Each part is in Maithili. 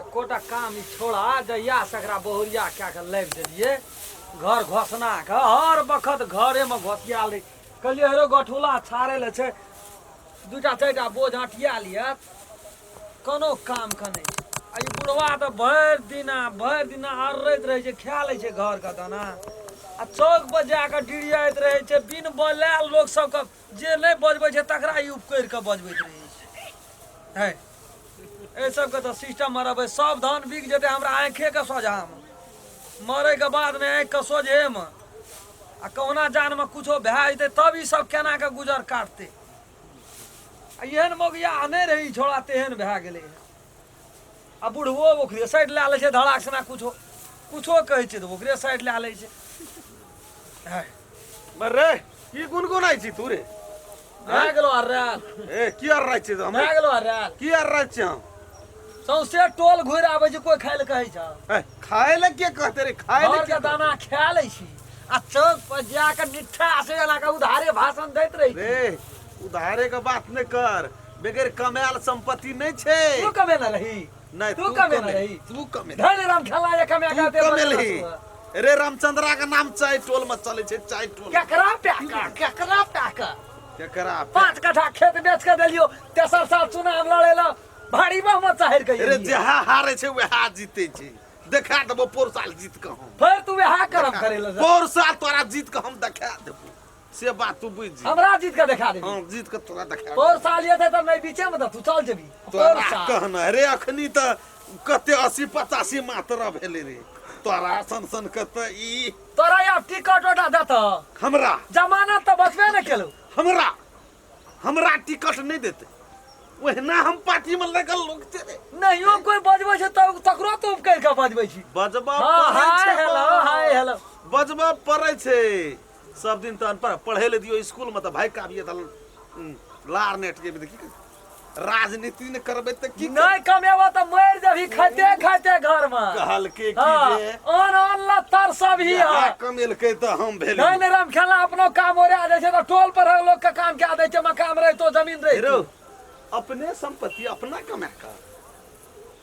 एकोटा काम ई छोड़ा जहिया से एकरा बहुरिया कए कऽ लाबि देलियै घर घोसना के हर बखत घरेमे घोसियाल रहै। कहलियै हेरो गठुला छाड़ै लए छै, दूटा चारिटा बोझ अँटिया लिअ, कोनो काम के नहि छै। आ ई बुढ़वा तऽ भरि दिना अर्रैत रहै छै, खा लै छै घरके दाना आ चौक पर जा कऽ डिरियाइत रहै छै। बिन बोलायल लोक सबके जे नहि बजबै छै तकरा ई उपकरि कऽ बजबैत रहै छै। है एहि सबके तऽ सिस्टम मे रहबै, सब धान बिक जेतै हमरा आँखिएके सोझामे, मरैके बादमे आँखिके सोझेमे, आ कहुना जानमे कुछो भए जेतै तब ई सब केना कऽ गुजर काटतै। आ एहन मौगिया नहि रहै छोड़ा तेहन भए गेलै हँ। आ बुढ़बो ओकरे साइड लए लै छै धड़ाक सना, कुछो कुछो कहै छै तऽ ओकरे साइड लए लै छै। है रे की गुनगुनाइ छी तू रे? भए गेलो अर्राल। ए की अर्राइ छी हम? भए गेलो अर्राल। की अर्राइ छी हम? सौंसे टोल घुरि आबै छै, कोइ खाइ लए कहै छै? ए खाइ लए के कहते रे? खाइ लए के दाना खा लै छी आ चौक पर जा कऽ निट्ठा से एना कऽ उधारे भाषण दैत रहै छी। रे उधारे के बात नहि कर, बगैर कमायल संपत्ति नहि छै। तू कमेने रही? नहीं, तू कमेने रही? तू कमे धन राम खेला ये कमे तू कमेलही रे। रामचंद्रा के नाम चाय टोल में चले छै, चाय टोल। केकरा प्याका, केकरा प्याका, केकरा? 5 कट्ठा खेत बेच के देलियो तेसर साल चुनाव लड़े ला, भारी बहुमत चाहर के रे। जहा हारे छै वएह जीते छै, देखा देबो पोर साल जीत के हम। फिर तू वएह करम करे ला? पोर साल तोरा जीत के हम देखा देबो, से बात तू बुझ जी। हमरा जीत के देखा देबी? हां, जीत के तोरा देखा। पोर साल ये त नहीं बीचे में त तू चल जेबी पोर साल। कहना रे अखनी त कते 80 85 मात्रा भेले रे तोरा सन सन के त ई तोरा आब टिकट ओटा देत? हमरा जमानत त बचबे ने केलौ। हमरा हमरा टिकट नहीं देते, ओहिना हम पार्टी में लगल लोग छै रे। नहियो कोई बजबै छै तब तकरो तू कहि के बजबै छी। बजबा पड़ै छै। Hi hello, hi hello. बजबा पड़ै छै सब दिन। तऽ अनपढ़ पढ़े ले दियो स्कूल में तऽ भाई काबिए तऽ लार नेट के की राजनीति ने करबै तऽ की? नहीं कमेबो तऽ मरि जेबही खाइते खाइते घर में। कहलके की जे अन अन ला तर सब ही है कमेलकै तऽ हम भेल। नहीं नहीं, राम खेलना अपनो काम ओरिया जाइ छै तऽ टोल पर लोग के काम कए दै छै, मकान रहितो जमीन रहितो। अपने संपत्ति अपना कमा कऽ,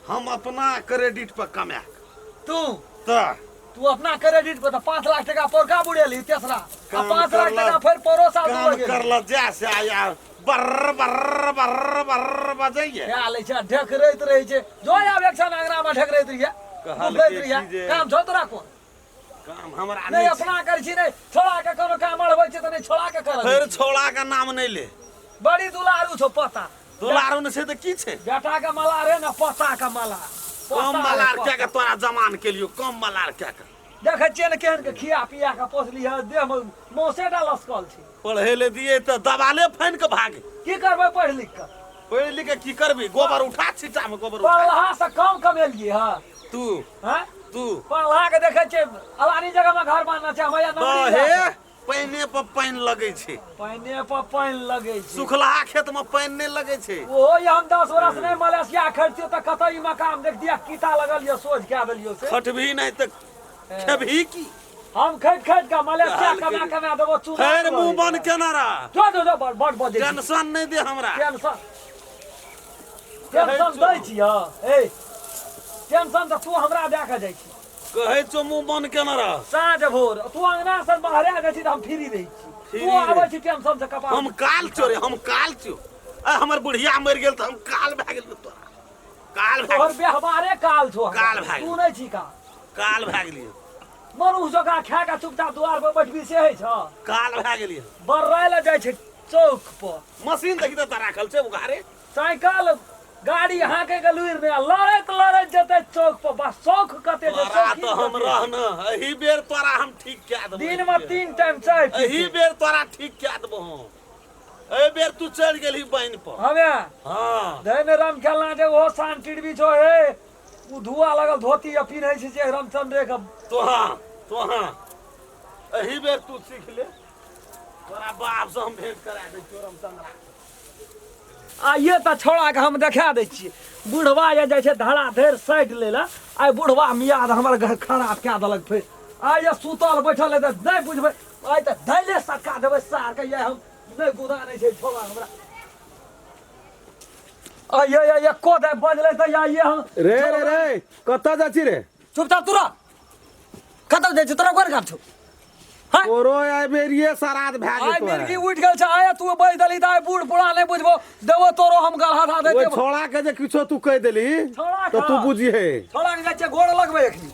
हम अपना क्रेडिट पर कमा कऽ। तू तऽ तू अपना क्रेडिट पर तऽ 5 लाख टका पौरका बुड़ेली तेसरा आ 5 लाख टका फेर पौरो साल काम करला जा से आया बर्र बर्र बर्र बर्र बजैये खा लै छै, ढेकरैत रहै छै। जो आब एक क्षण अंगना में ढेकरैत रहिए, कहलकै रहिए। काम छौ तोरा कोन? काम हमरा नहीं अपना कर छी, नहीं छोड़ा के कोनो काम अड़बै छै तऽ नहीं छोड़ा के कर। फेर छोड़ा के नाम नहीं ले। बड़ी दुलारू छौ पता। दुलारू ने छै तऽ की छै? बेटा के मला रे ने पता के मला। कम मलार क्या के तोरा जमान के लियो, कम मलार क्या के देखै छियै ने केहन के खिया पिया के पोसली है, देह में मौसे टा लसकल छै। पढ़े ले दिए तऽ दबाले फानि के भागे। की करबै पढ़ि लिख के? पढ़ि लिख के की करबी? गोबर उठा, छिट्टा में गोबर उठा। पढ़लहा से कम कमेलिए है तू? हैं तू पढ़लहा के देखै छियै अलानी जगह में घर बान्हना छै, हम हे पानि पर पानि लगै छै। पानि पर पानि लगै छै। सुखलहा खेत में पानि नहि लगै छै। ओहो हम 10 बरस नहि मलेशिया खटितियो तऽ कतऽ ई मकान देखतियै, कीता लगल यऽ, सोझ कए देलियो से। खटबही नहि तऽ खेबही की? हम खटि खटि कऽ मलेशिया कमा कमा देबो चूना। फेर मुंह बंद केना रह। जो जो जो, बड़ बड़ बजै। टेंशन नहि दे हमरा। टेंशन टेंशन दै छियै? ए टेंशन तऽ तू हमरा दए कऽ जाइ छी। कहै छौ मुंह बंद केना रह। साँझ भोर तू अंगना से बाहरे जाइ छी तऽ हम फ्री रहै छी, तू आबै छी टेंशन से कपार। हम काल चोरे, हम काल चो। ए हमर बुढ़िया मरि गेल तऽ हम काल भए गेल तोरा। काल भए तोहर व्यवहारे काल छौ। काल भए तू नहि छी काल। काल भए गेलियै। मनुख जकाँ खा कऽ चुपचाप दुआर पर बैठबी से होइ छौ? काल भए गेलियै। बर्राय लए जाइ छै चौक पर। मशीन देखी तऽ राखल छै उघारे। साइकिल गाड़ी हाँके के लुरि नहि, लड़ैत लड़ैत जेतै चौक पर। बस शौक कते छै। तोरा तऽ हम रहन एहि बेर तोरा हम ठीक कए देबो। दिन में 3 टाइम चाय। एहि बेर तोरा ठीक कए देबो हम। एहि बेर तू चढ़ि गेलही पानि पर। हमे? हाँ। धैन राम खेलना छै, ओहो शान टिड़बी छौ। हे ओ धुआ लगल धोती आ पिन्है छै जे रामचंद्रे के। तोहा तोहा एहि बेर तू सीख ले, तोरा बाप से हम भेंट करा दै छियौ रामचंद्रा। आइए तऽ छौड़ाके हम देखा दै छियै। बुढ़वा जे जाइ छै धड़ा धरि साइड लै लए, आइ बुढ़वा मियाद हमर घर खराब कए देलक। फेर आइ जे सुतल बैठल हेतै नहि बुझबै, आइ तऽ धैले सटका देबै सारके। ये हम नहि गुदा नहि छै छौड़ा हमरा। आइए आइए को दे बजले त आइए हम। रे रे रे, कतऽ जाइ छी रे? चुपचाप तू रह। कतऽ जाइ छी? तोरा कोन काम छौ? हाँ? तोरो आइ बेरिये सराद भए आइ जेतो। मिर्गी उठि गेल छै। आया तू बैस देली तऽ आइ बूढ़ पुरान नहि बुझबो देबो तोरो हम गलहा धा दे। ओहि छोड़ा के जे किछो तू कहि देली छोड़ा तऽ तू के। बुझिहे। छोड़ा के जाइ छियै गोड़ लगबै, एखनी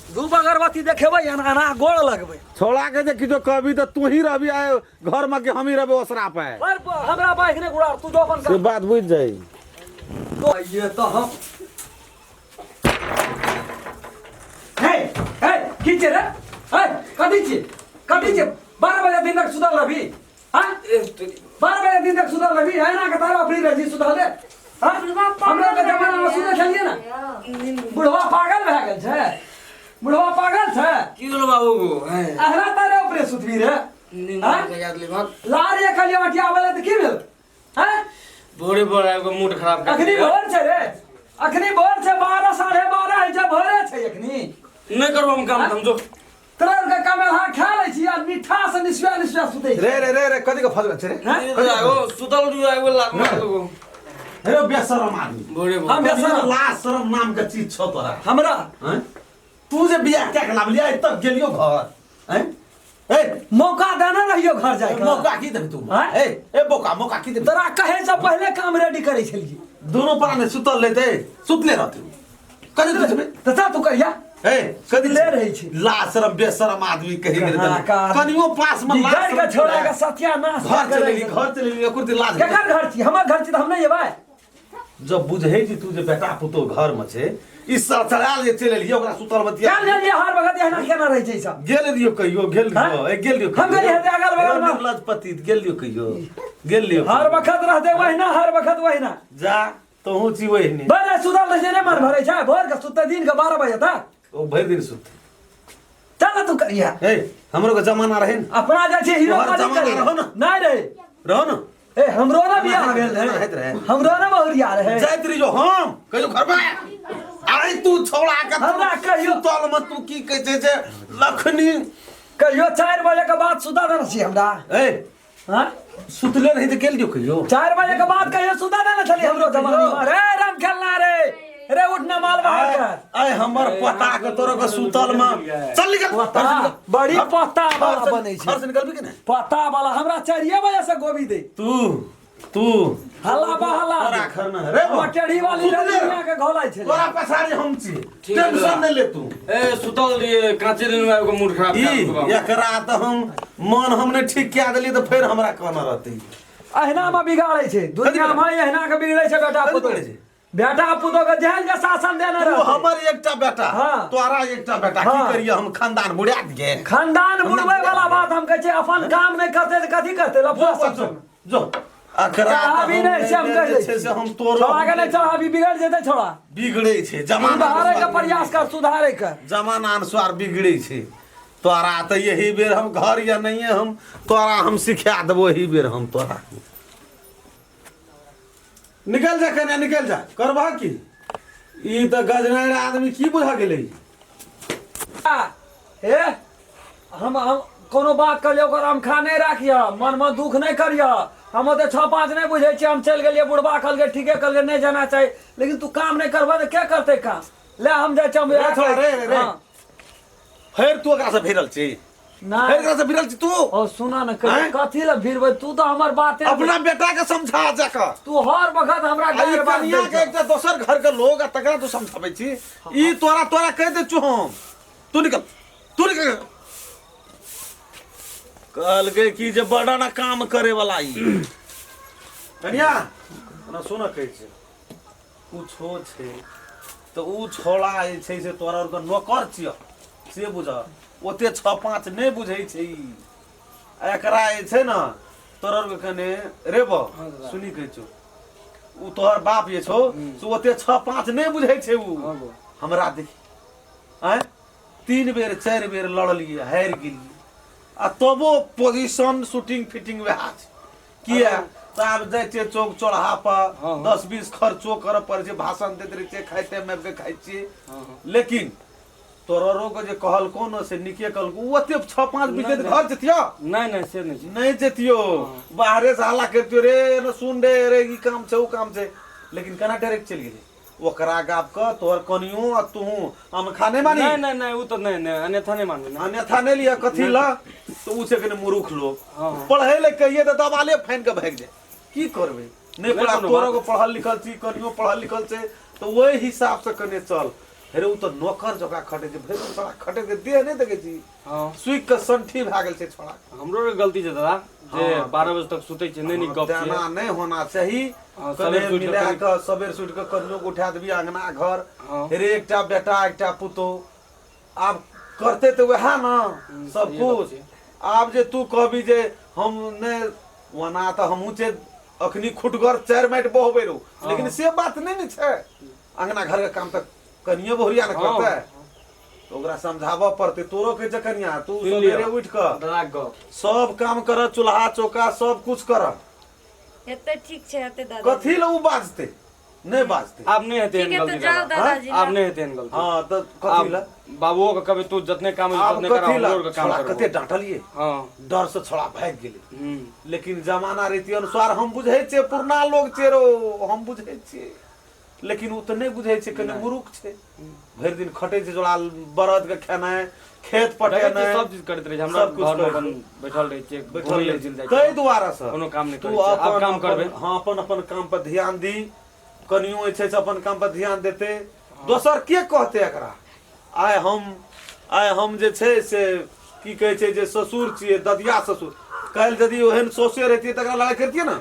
धूप अगरबत्ती देखेबै, एना एना गोड़ लगबै। छोड़ा के जे किछो कहबी तऽ तू ही रहबी आइ घर में कि हम ही रहबे ओसरा पे। पर हमरा बाइक नहि गुड़ार, तू जो अपन से काम। बात बुझि जाइ। तो ये तो हम हे हे की छै रे? हे कथी छी, कथी छै? 12 बजे दिन तक सुतल रहबी? हाँ, 12 बजे दिन तक सुतल रहबी? एना के तारा फ्री रही सुतल रे? हाँ, हमरा के जमाना में सुतल छलियै ने। बुढ़वा पागल भए गेल छै, बुढ़वा पागल छै। की होलो बाबू गो? अहरा तारे ऊपरे सुतबी रे? नींद हाँ? के याद ले भाग। लार ये खाली मटिया वाला तऽ की भेल? हैं? भोरे भोर आबि कऽ मूड खराब कर अखनी देलियै। भोर छै रे, अखनी भोर छै, 12 12:30 होइ छै, भोरे छै अखनी। नहि करबो हम काम धम, जो। तोरा आरके कमेलहा खा लै छी आ मीठा से निसुआ निसुआ सुतै छी। रे रे रे रे, कथी के फजल छै रे? हैं? आगो सुतल रहियो, आगो लात मारलको। रे बेशरम आदमी। भोरे भोर हम बेशरम? लाज शरम नाम के चीज छौ तोरा? हमरा हैं? तू जे बियाह कए के लाबलियै आइ तक गेलियो घर? हैं? ए मौका देने रहियो घर जाय के। मौका की देबी तू? हैं? ए ए बौका, मौका की देबी? तोरा कहे से पहले काम रेडी करै छलियै। दोनों प्राणी सुतल लेते, सुतले रहते, कथी तू छबे? तऽ जा तू करिया। ए कथी सुतले रहै छी। लाज शरम बेशरम आदमी कहि गेल। कहाँ का आदमी? कनियो पास में लाज बिगाड़ के शरम छोड़ा के सत्यानाश घर करै चलि गेली, छै। घर चलि गेली, एको दिन लाज। केकर घर छी? हमर घर छी तऽ हम नहि जेबै? जब बुझै छी तू जे बेटा पुतोह घर में छै, ई सरसरायल जे चलि एलियै ओकरा सुतल में दिया। चल गेलियै, हर वक्त एहना केना रहै छै ई सब? गेल रहियो कहियो? गेल रहियो? हाँ? ए गेल रहियो? हम गेलियै हेतै अगल बगल में। निर्लज पति, गेल रहियो कहियो? गेल रहियो? हर वक्त रहतै वहिना, हर वक्त वहिना। जा तोहू छी वहिने। बड़े सुतल रहै छै, नहि मन भरै छै? भोर के सुतते दिन के 12 बजे तक। ओ भरि दिन सुतते। चल तू करिया। ए हमरो के जमाना रहे ने। अपना जाइ छै हीरो तोहर वाली जमाना करिया। रहो ने। नहि रहे। रहो ने। ए हमरो ने बियाह भेल एना होइत रहे, रहे। हमरो ने बहुरिया रहे। जाइत रहियो हम कहियो घर में आइ तू छौड़ा के हमरा कहियो- सुतल में तू की कहै छै जे लखनी कहियो 4 बजे के बाद सुता देने छी हमरा? ए हाँ? सुतले रही तऽ गेल रहियो कहियो? 4 बजे के बाद कहियो सुता देने छलियै हमरो जमाना में? रे राम खेलना रे, रे उठना माल बाहर कर। आइ हमर पता के तोरो के सुतल में चल निकल। पता बड़ी पता वाला बनै छै। घर से निकलबी कि नहि? पता वाला हमरा 4 बजे से गोभी दे। तू तू हल्ला बा हल्ला। तोरा घर न रे बा। हमर टेढ़ी वाली सुतले रह। दुनिया के घोलाई छै। तोरा पछाड़ी हम छी। ठीक टेंशन है। नहीं ले तू। ए सुतल रहियै, काँचे दिन में आबि कऽ मूड खराब ई कए देलको बाबू। एकरा तऽ हम मन हम नहि ठीक कए देलियै तऽ फेर हमरा कहना रहतै। अहिना में बिगाड़ै छै दुनिया में, अहिना के बिगड़ै छै बेटा कथी पुतोह। बिगड़ै छै? बेटा पुतोह के जेहन के शासन देने तू रहतै। हमर एकटा बेटा। हाँ। तोरा एकटा बेटा की हाँ। करिए हम खानदान बुढ़ा दिए? खानदान बुड़बै वाला बात हम कहै छै, अपन काम नहि करतै तऽ कथी करतै लफुआ जो सब? जो जो एकरा चढ़ाबी तऽ नहि से हम कहि जे दै छै छी। से हम तोरो छोड़ा के नहि चढ़ाबी, बिगड़ जेतै छोड़ा। बिगड़ै छै जमाना। सुधारे के प्रयास कर, सुधारे के। जमाना अनुसार बिगड़ै छै। तोरा तऽ यही बेर हम घर या नहीं हम तोरा हम सिखा देबो। एही बेर हम तोरा निकल जा, कन्या निकल जा। करबह की? ई तऽ गजनार आदमी की बुझा गेलै? हे हम कोनो बात कहलियै ओकर अमखा नहि राखिह, मनमे दुख नहि करिह। हम ओते छओ पाँच नहि बुझै छियै। हम चलि गेलियै, बुढ़बा कहलकै ठीके कहलकै, नहि जाना चाही, लेकिन तू काम नहि करबह तऽ के करतै काम? ले हम जाइ छियै, हम रे छोड़ा, रे, रे, रे। हाँ। फेर तू ओकरा से भिड़ल छी? नहि। फेर एकरा से भिड़ल छी तू? ओ सुना ने, कहियो आँय? कथी लए भिड़बै? तू तऽ हमर बाते अपना बेटा के समझा जाकर। तू हर वक्त हमरा आ ई गारि बात कनिया दै के छह। एकटा दोसर घर के लोग आ तकरा तू समझाबै छी? ई तोरा तोरा कहि दै छु हम, तू निकल, तू निकल। कहलकै कि जे बड़ा ना काम करे वाला ई कनिया ना सुन, कहै छै कुछो छै तऽ उ छोड़ा जे छै से तोरा आरके नौकर छियह से बुझ। ओते छओ पाँच नहि बुझै छै ई। आ एकरा जे छै ने तोरा आरके कने रे बौ, सुनी कहै छौ, उ तोहर बाप जे छौ से ओते छओ पाँच नहि बुझै छै उ। हाँ बौ। हमरा देख, आँय, 3 बेर 4 बेर लड़लियै, हारि गेलियै, आ तबो पोजीशन शूटिंग फिटिंग वएह छै। किया तऽ आब जाइ छियै चौक चौराहा पर, हाँ, हाँ। 10 20 खर्चो करऽ पड़ै छै, भाषण दैत रहै छियै, खाइ टाइम आबि कऽ खाइ छियै। हाँ, हाँ। लेकिन तोरो के जे कहलको ने से नीके कहलको। ओ ओते छओ पाँच बीते नहि, घर जतियो? नहि नहि, से नहि छै। नहि जतियो, बाहरे से हल्ला करितियो, रे ने सुन रे, रे ई काम छै, ओ काम छै। लेकिन केना डायरेक्ट चलि गेलै ओकरा गाप कऽ तोहर कनियो आ तूहू हम खाने मानी। नहि नहि नहि, ओ तऽ नहि नहि, अन्यथा नहि मानबै ने। अन्यथा नहि लिअ कथी ल तऽ ओ छै कनि मूर्ख लोग। हँ हँ। पढ़ै लए कहिए तऽ दबाले फानि कऽ भागि जाय। की करबै नहि नहि पढ़ा कोनो तोरो बात। के पढ़ल लिखल छी, कनियो पढ़ल लिखल छै, तऽ ओहि हिसाबसँ कने चल। हेरे ओ तऽ नौकर जकाँ खटै छै भरि दिन छोड़ा खटै के देह नहि देखै छी। हँ। सुखि कऽ संठी भए गेल छै छोड़ा। हमरो आरके गलती छै दादा जे हँ। 12 बजे तक सुतै छै, नहि नीक गप छियै। तेना नहि होना चाही। हँ, कने सबेर सुति कऽ मिला कऽ सबेर सुति कऽ कनियो के उठा देबी अंगना घर। हँ। हेरे एकटा बेटा एकटा पुतोह आब करते तऽ वएह ने सब सहिए गप कुछ। छै। आब जे तू कहबी जे हम नहि ओना तऽ हमहूँ छै अखनी खुटगर चारि माटि बहबै रहू, लेकिन से बात नहि ने छै। अंगना घर के काम तऽ कनिये बहुरिया ने हँ। करतै, तऽ ओकरा समझाबऽ पड़तै। तोरो कहै छै कनिया तू सुनि लिअ। सवेरे उठि कऽ दादा के गप सब काम कर, चूल्हा चौका सब कुछ कर। हेतै, ठीक छै, हेतै दादाजी। कथी लए ओ बाजतै? नहि बाजतै। आब नहि हेतै एहन ठीक है गलती तऽ जाउ दादा। दादाजी। आब नहि हेतै एहन गलती। हँ तऽ कथी आब लए बाबुओ के कहबै तू जतने काम होइ छै आब ततने कर, कथी हमरो लए आरके काम छोड़ा करबो। कते डाँटलियै। हँ। डर से छोड़ा भागि गेलै। हूँ। लेकिन जमाना रीति अनुसार हम बुझै छियै, पुरना लोग छियै रौ, हम बुझै छियै, लेकिन ओ तऽ नहि बुझै छै, कनि मूर्ख छै। भरि दिन खटै छै जोड़ा बरद के खेनाइ, खेत देखै छियै, पटेनाइ सब चीज करैत रहै छै। हमरा सब कुछ घर मे करैत अपन बैठल रहै छियै, बैठल घुमै रहै लए चलि छै। जाइ ताहि छियै। दुआरे से कोनो काम नहि तू करै छियै। आब अपन काम अपन करबै। हँ, अपन अपन काम पर ध्यान दी। कनियो जे छै से अपन काम पर ध्यान देतै, दोसर के कहतै एकरा? आइ हम जे छै से की कहै छै जे ससुर छियै, ददिया ससुर। काल्हि यदि ओहन सौसे रहितियै तऽ एकरा लड़ाइ करितियै ने।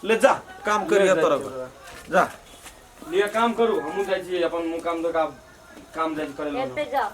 ले जा, काम करिहे जाइ तोरा छियै दादा। जा लिअ काम करू, हमहूँ जाइ छियै अपन मुँह काम धो कऽ आब काम जाइ छी करै लए। हेतै, जाउ।